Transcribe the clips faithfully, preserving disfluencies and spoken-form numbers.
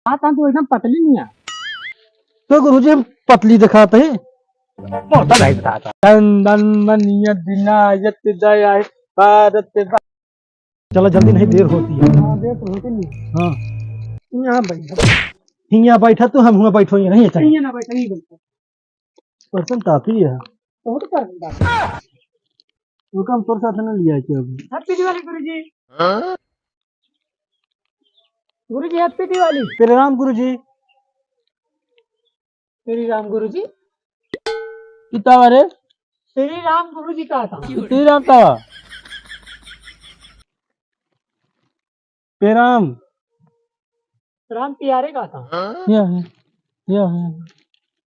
हाँ, तो एकदम पतली नहीं है। तो गुरुजी हम पतली दिखाते हैं। मोटा नहीं दिखाता। तन मन मन नियत दिनायत दया है भारत बा-, चलो जल्दी, नहीं देर होती है। हाँ, देर तो होती नहीं। हाँ। यहाँ बैठा। यहाँ बैठा तो हम हुआ बैठो, ये नहीं अच्छा। यहाँ ना बैठा, यहीं बैठा। परसेंट काफी है। बहुत परसेंट काफी। वो काम तोर साथ ना लिया क्या अभी? Happy Diwali गुरुजी। हाँ? गुरुजी, Happy Diwali। श्री राम गुरुजी। श्री राम गुरुजी। किताब रे? श्री राम गुरुजी का था। श्री राम का? पेराम। राम प्यारे का था। या है, या है।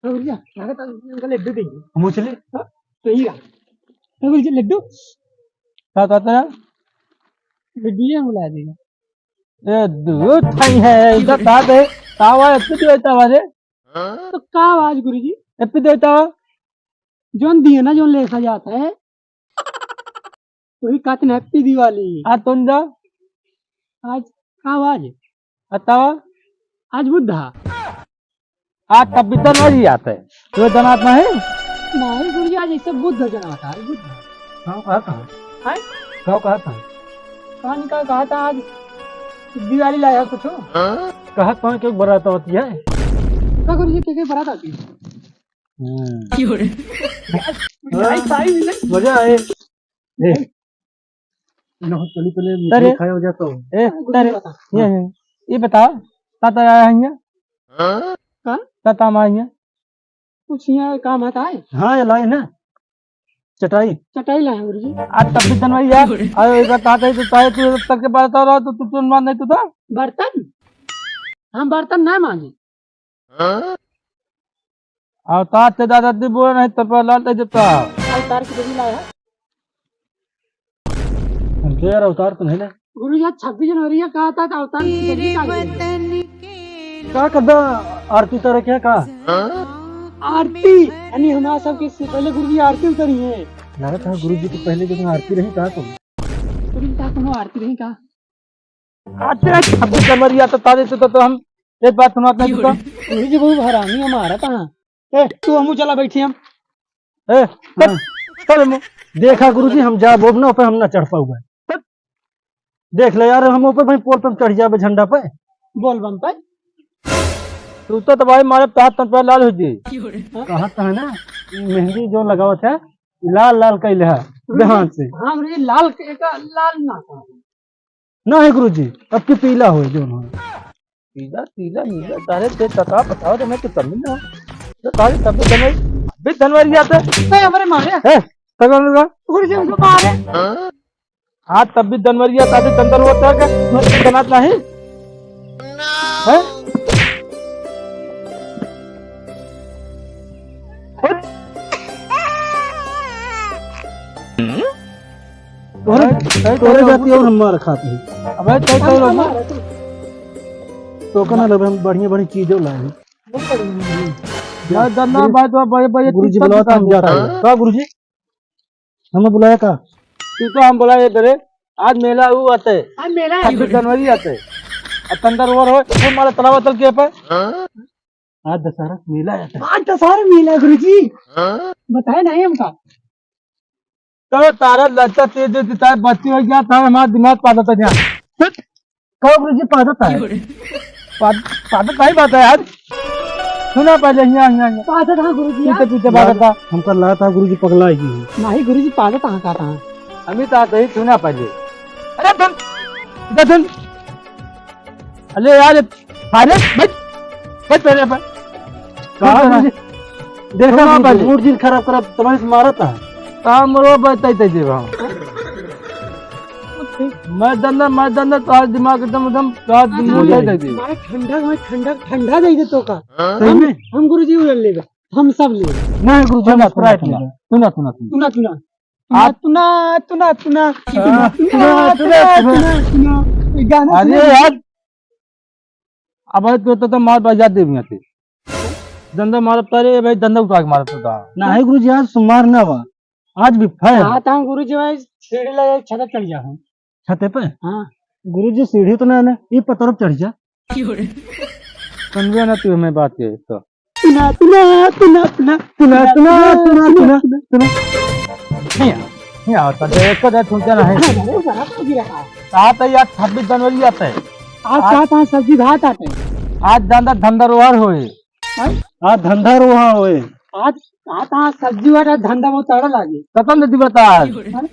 तो गुरुजी, लागत है उनका लड्डू देंगे। हम चले? हाँ, तो ही रहा। तो गुरुजी, लड्डू? का कहता है? लड्डू ये बुला देगा। ए, दूध खाई है, इधर ता दे, तावा, ए, पी दे, तावा रे। तो का आवाज गुरुजी? ए, पी दे, तावा। जोन दिए ना, जोन लेखा जाता है। वही कहते हैं Happy Diwali। आ तुम जा। आज का आज? बतावा। आज बुद्धा। आज तब भी दनवारी आता है। तो जनात नहीं? नहीं गुरुजी, आज ऐसे बुद्ध जनात है, बुद्ध। का कहा था? हैं? का कहा था? कहानी का कहा था आज दिवाली लाया कुछ? कहा था कि बरात होती है? का गुरुजी, के, के बरात आती है? हम्म। क्यों रे? भाई, भाई, मिले। मजा आए। ए, लो, चली पहले मिठाई अरे। खाए हो जा तो। ए, गुरुजी अरे, बता। ये, ये, ये बताओ, ताता आया है यहाँ? हाँ? का? ताता आया है? कुछ यहाँ काम आता है? हाँ, ये लाए ना, चटाई। चटाई लाए हैं, गुरुजी। आज तब भी तनवाई यार, अरे, एक बात ताता ही तो ताए, तू तब तक के बर्तन रहा, तो तू, तू मार नहीं तो था। बर्तन? हम बर्तन ना मांजे। हाँ? अवतार से ज्यादा दी बोल नहीं तो पर लाल दे देता। अवतार की देवी लाया। हमके यार अवतार तो नहीं ना। गुरु यार छब्बीस जनवरी है, कहा था तो अवतार की देवी का है। का कदा आरती तरह क्या का? हाँ? आरती, यानी हमारा सबके से पहले गुरु जी आरती उतरी है। लगा था गुरु जी की पहले जो आरती रही का तो। गुरु जी का कोनो आरती रही का? आज तेरा छब्बीस जनवरी आता, तारे तो, तो, तो हम एक बात सुनात नहीं तू तो। गुरुजी बहुत हरामी हमारा कहाँ। ए, तू हमू चला बैठी हम। ए, चल, हाँ। चल हमू। देखा गुरुजी, हम जा बोब ना, पे हम ना चढ़ पाऊंगा। चल। देख ले यार, हम ऊपर भाई पोल पे चढ़ जाबे झंडा पे। बोल बम पे। तू तो, तो भाई मारे तार तन पे लाल हो जी। हाँ? कहा था ना, मेहंदी जो लगावत है, लाल लाल कैले है, बिहान से। हाँ, गुरुजी, लाल के का, लाल ना था। ना है गुरुजी, अब की पीला होए जो ना। पीला, पीला, नीला, तारे ते तका बताओ तो मैं तो तमिल ना। तो तारे तब भी धनवारी, भी धनवारी आता है। ए, हमारे मारे। ए, तगन लगा। गुरुजी, हमको मारे। हाँ, तब भी धनवारी आता है, तंदर होता है क्या? मैं तो बनात नहीं। हैं? तोरे, अबे, तोरे तोरे जाती और हम मार खाते हैं। अबे, तोरे, तोरे लोग। तो कहना लगे हम बढ़िया, बढ़िया चीजें लाए हैं। भाई, धन्ना, भाई, तो भाई, भाई, गुरुजी बुलावा तो हम जाते हैं। का गुरुजी? हमें बुलाया का? तू तो हम बुलाए इधर, आज मेला हू आते। आज मेला है। छब्बीस जनवरी आते। अब तंदर ओवर हो, वो मारा तलावा तल के पे। आज दशहरा मेला है। आज दशहरा मेला है, गुरुजी। हाँ? बताए नहीं हमका। तो तारा लड़ता तेज देती तारा बत्ती हो गया था, हमारा दिमाग पाता था यहाँ। कहो गुरुजी, पादत है। पाद-, पादत नहीं बात है यार। सुना पहले, यहाँ, यहाँ, यहाँ। पादत हाँ गुरुजी, पीछे, यार। पीछे पादत था। हमका लगा था गुरुजी पगला ही है। नहीं गुरुजी, पादत हाँ का था। अमित आता ही सुना पहले। अरे धन, इधर धन। अरे यार, अरे, बैठ, बैठ पहले अपन। कहाँ बैठ पहले। गुरुजी? देखा सुना गुरुजी, पहले। Mood जिन खराब करब, तुम्हारे से मारत है। कहाँ मरो, बैठ, तै, तै, देवा। मैं दंदा, मैं दंदा, तो आज दिमाग एकदम, एकदम, आज दिमाग दे दे। हमारा ठंडा, हमारा ठंडा, ठंडा दे दे तो का। सही में? हम, हम गुरुजी उड़ल लेगा, हम सब लेगा। नहीं गुरुजी, सुना, हम सुना, Sprite सुना, लेगा। सुना, सुना, सुना। सुना, सुना। आप तुना, तुना, तुना, तुना, तुना, तुना, तुना, तुना। ये गाना अरे सुना। यार, अब भाई तो, तो, तो मार बजा दे मियाँ थे। दंदा मारत तारे भाई, दंदा उठा के मारत होता। नहीं गुरुजी, आज सोमवार ना बा, आज भी फायर। हाँ, तो हम गुरुजी भाई सीढ़ी लगे छत चढ़ जा हम। छते पे? हाँ। गुरुजी सीढ़ी तो ना, ना, ये पतरफ चढ़ जा। क्यों रे? समझे ना तू हमें बात के तो। सुना, सुना, सुना, सुना, सुना, सुना, सुना, सुना, सुना। नहीं आ, नहीं आता, देखो, देख, सुनते नहीं। अरे, बड़ा तो गिरा है। सात है यार, छब्बीस जनवरी आता है। आज आज सात, आज सब्जी भात आते हैं। आज धंधा, धंधा रोहर होए। हैं? आज धंधा रोहा होए। आज सात, आज सब्जी वाला धंधा बहुत तगड़ा लागे। कसम से दिवस आज। हैं?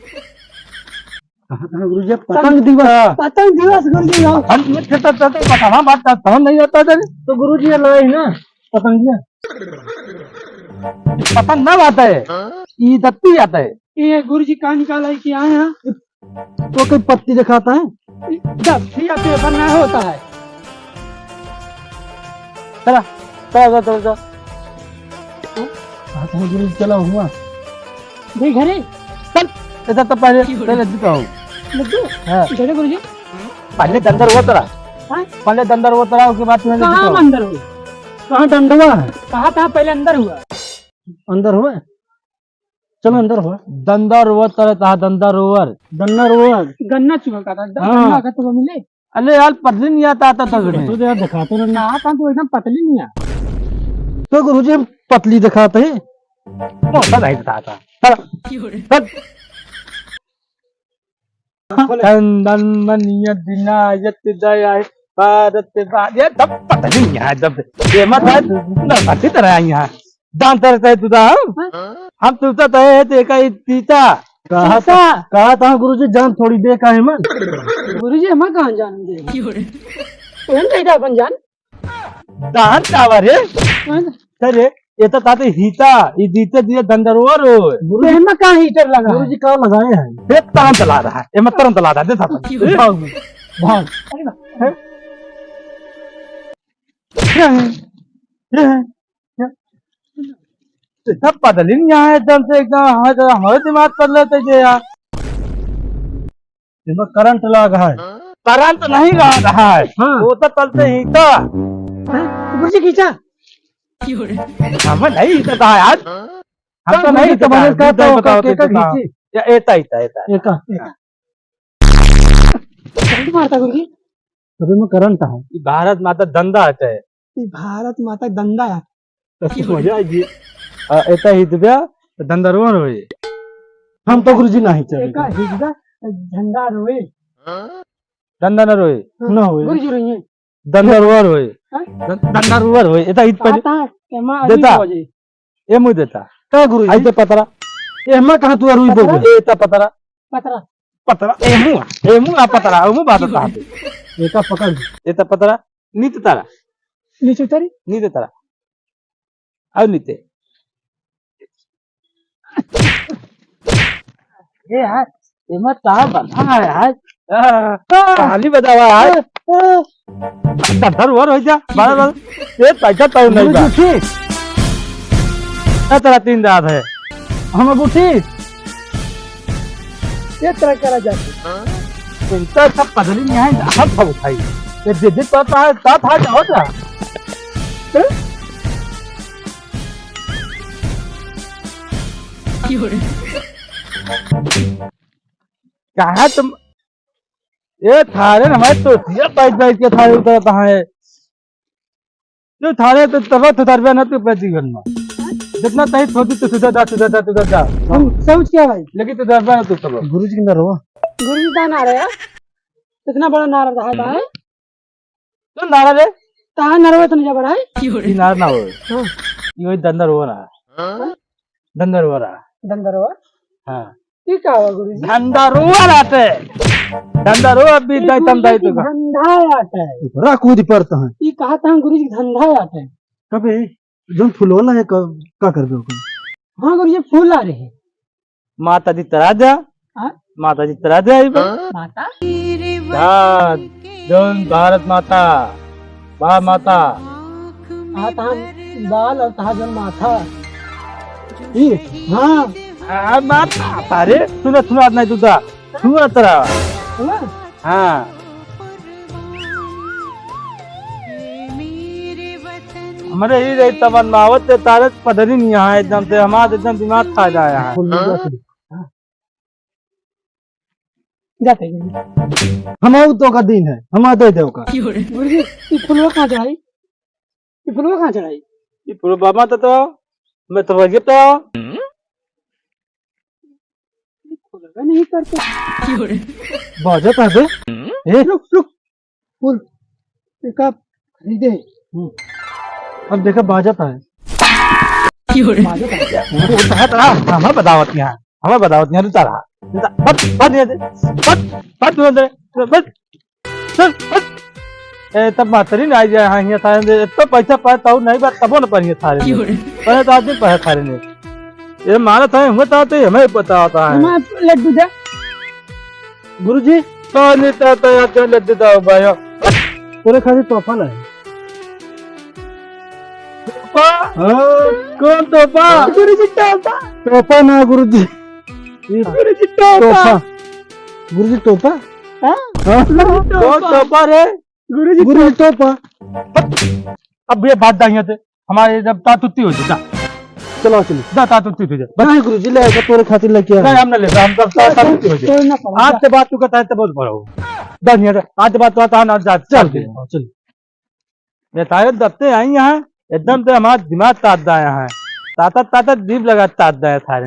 कहाँ, कहाँ गुरुजी, पतंग दिवस। पतंग दिवस गुरुजी, हाँ। हम ये खेत से तो पता ना बात का, हम नहीं होता था। तो गुरुजी, ये लाई ना पतंगिया। पतंग ना आता है, ये दत्ती आता है। ये गुरुजी कहाँ निकाला है कि आए हैं? तो कोई पत्ती दिखाता है? दत्ती या पेपर ना होता है। चला, चला, चला, चला, चला। हाँ, तो गुरुजी, चला हुआ। दे घरे। चल, इधर तो पहले, पहले दिखाओ। लड्डू? हाँ। इधर गुरुजी। पहले धंधा रोहर तोरा। हाँ? पहले धंधा रोहर तोरा, उसके बाद तुम्हें कहाँ दिखाओ। अंदर हुआ? कहाँ डंडवा है? कहाँ था पहले अंदर हुआ? अंदर हुआ? चलो अंदर हुआ। धंधा रोहर तोरा, तहा धंधा रोहर। धंधा रोहर। गन्ना चुका का था, हाँ। गन्ना का तो मिले। अरे यार, पतली नहीं आता, आता तो तो यार दिखाते ना। ना, आता तो एकदम पतली नहीं आ। तो गुरुजी, हम पतली दिखाते हैं। मोटा नहीं दिखाता। चल, चल। चंदन मनिया दिनायत दया है, भारत बा-, ये सब पतली नहीं आ, जब ये मत है, ना पतली तरह आई यहाँ। दान तरह तय तुदा हम? हाँ? हम तुदा तय है, देखा ये तीता। कहा था, कहा था गुरुजी, जान थोड़ी दे का है मन। गुरुजी, हमें कहाँ जान दे? क्यों रे? तुम दे दे अपन जान। दान का रे? हाँ? अरे, ये तो ताते हीता, ये दीते दिए धंधरवा रो। गुरुजी, एमा कहाँ हीटर लगा है? गुरुजी, कहाँ लगाए हैं? ये तरंत ला रहा है, ये मैं तरंत ला रहा है, दे था। क्यों? भाग, भाग। अरे वाह। हैं? ये है, ये है। सब पता नहीं यहाँ है, एकदम से एकदम हमारे, हमारे दिमाग पर लेते जे यार। इसमें करंट लाग है। करंट नहीं लाग है। हाँ। वो तो चलते ही तो। हाँ, गुरुजी खींचा। हमें नहीं खींचता है आज। हम तो नहीं खींचता है। तो मैंने कहा था, बताओ, ओके, तो एका बताओ। खींची। या एता, एता, एता। एका, एका। करंट मारता गुरुजी। अबे मैं करंट हूँ। ये भारत माता धंधा है। ये भारत माता धंधा है। तो मजा आ गई। आ, एता हिदब्या, तो धंधा रोहर होए। हम तो गुरुजी नहीं चले। एका हिदब्या, झंडा रोए। धंधा न रोए। ना होए। गुरुजी रोइए। धंधा रोहर होए। हाँ? धं-, धंधा रोहर होए। एता हिद पहले। आता है, एमा अभी देता। हो जाए। ए मुँह देता। का गुरुजी? आई ते पतरा। एमा कहाँ तू अरुई बोल? पतरा? एता पतरा। पतरा। पतरा, ए मुँह, ए मुँह आ पतरा, ए मुँह बात था। एका पकड़। एता पतरा, नीत तारा। नीचे उतारी? नीत तारा। अब नीते। ए यार, एमा का बना है यार? आ, ताली बजावा यार। आ, आ। धर धर वर हो जा, बारह बार। ए पैसा तो नहीं बा। गुरुजी, ए तेरा तीन दांत है। हम गुठी। ये तरह करा जाते। इनका सब पगली नहीं है, हम सब उठाई। ये दे दे तो आता है, साथ आ जाओ ना। हैं? कहाँ तुम, ये थारे न हमारे तोतिया बैठ बैठ के थारे उतरता है। जो थारे तो तब तो थारे ना तू पैदी करना। जितना तही थोड़ी तो सुधा दा, सुधा दा, सुधा दा। हम समझ क्या भाई? लेकिन तो दरबार ना तू तब। गुरुजी के अंदर हो। गुरुजी का नारा है। इतना बड़ा नारा रहा था, है? तो नारा रे? कहाँ नारा इतना जबड़ा है? ये नारा ना हो। हाँ। ये वही दंदर हो रहा। हाँ? दंदर हो रहा। दंदर हो? हाँ। ये का हुआ गुरुजी? धंधा रोआ रहते। धंधा रोआ अभी ये दाई तम गुरुजी दाई की तो का। धंधा आता है। रा कूद पड़ता है। ये कहा था गुरुजी की धंधा आता है। कबे जौन फूल वाला है, का, का करबे ओकर? हाँ गुरुजी, फूल आ रहे हैं। माता जी तरा जा। हाँ? माता जी तरा जा, आई बा। माता? हाँ, जौन भारत माता, बा माता। हाँ, तहाँ बाल और तहाँ जौन माथा। ई? हाँ। आ, माता, अरे, सुना, सुना, नहीं तू दा। सुना तरा। सुना? हाँ। हमरे ही रही तमन मावत ते तारक पदरी नहीं यहाँ एकदम से, हमार एकदम दिमाग खा जाए यहाँ। जाते हैं। हम आऊ तो का दिन है, हम दे दे का। गुरुजी, ये फुलवा कहाँ जाए? ये फुलवा कहाँ चढ़ाई? ये फुलवा बाबा तो, तो मैं तो ये तो खोलबे नहीं करते। बाजत है बे। ए? रुक, रुक। फूल, एक आप खरीदे। हम्म। अब देखा, बाजत है। बाजत है। वो तो है तोरा, हमें बतावत यहाँ, हमें बतावत यहाँ, रुचा रहा। रुचा, बस, बस ये दे, बस, बस तू अंदर, बस, चल, बस। ए, तब मातरी ना आई जाए, हाँ, यहाँ थारे दे, इतना पैसा पाए, तब नहीं बात, तबो न पढ़िए थारे ने। पहले तो आज दिन पढ़े थारे ने। ये मारा था, हुआ था, तो हमें पता होता है। हमारा लड्डू दे। गुरुजी, तो नहीं तो, तो यार, जो लड्डू दो भाई। तोरे खातिर तोहफा लाए। तोहफा? हाँ। कौन तोहफा? गुरुजी, तोहफा। तोहफा ना गुरुजी। ये गुरुजी, तोहफा। तोहफा। गुरुजी, तोहफा? हाँ? हाँ? गुरुजी, कौन तोहफा। तोहफा रे? गुरुजी, गुरुजी, तोहफा। अब ये बात दाइया थे। हमारे जब तातुत्ती हो जाता। चलो, चलो। जा, तातुत्ती हो जा। बस। नहीं, गुरुजी, ले आएगा, तोरे खातिर लेके आया। नहीं, हम ना लेता, हम तब ता-, तातुत्ती हो जाए। तोरे ना पड़ा। आज से बात तू कहता है, तब बोल पड़ो। जा, नहीं, आज से बात तू आता है ना, जा, चल। चल, चल। ये थारे दत्ते आई यहाँ, एकदम ते हमारा दिमाग तात दाया है। ताता, ताता, दीप लगा तात दाया थारे।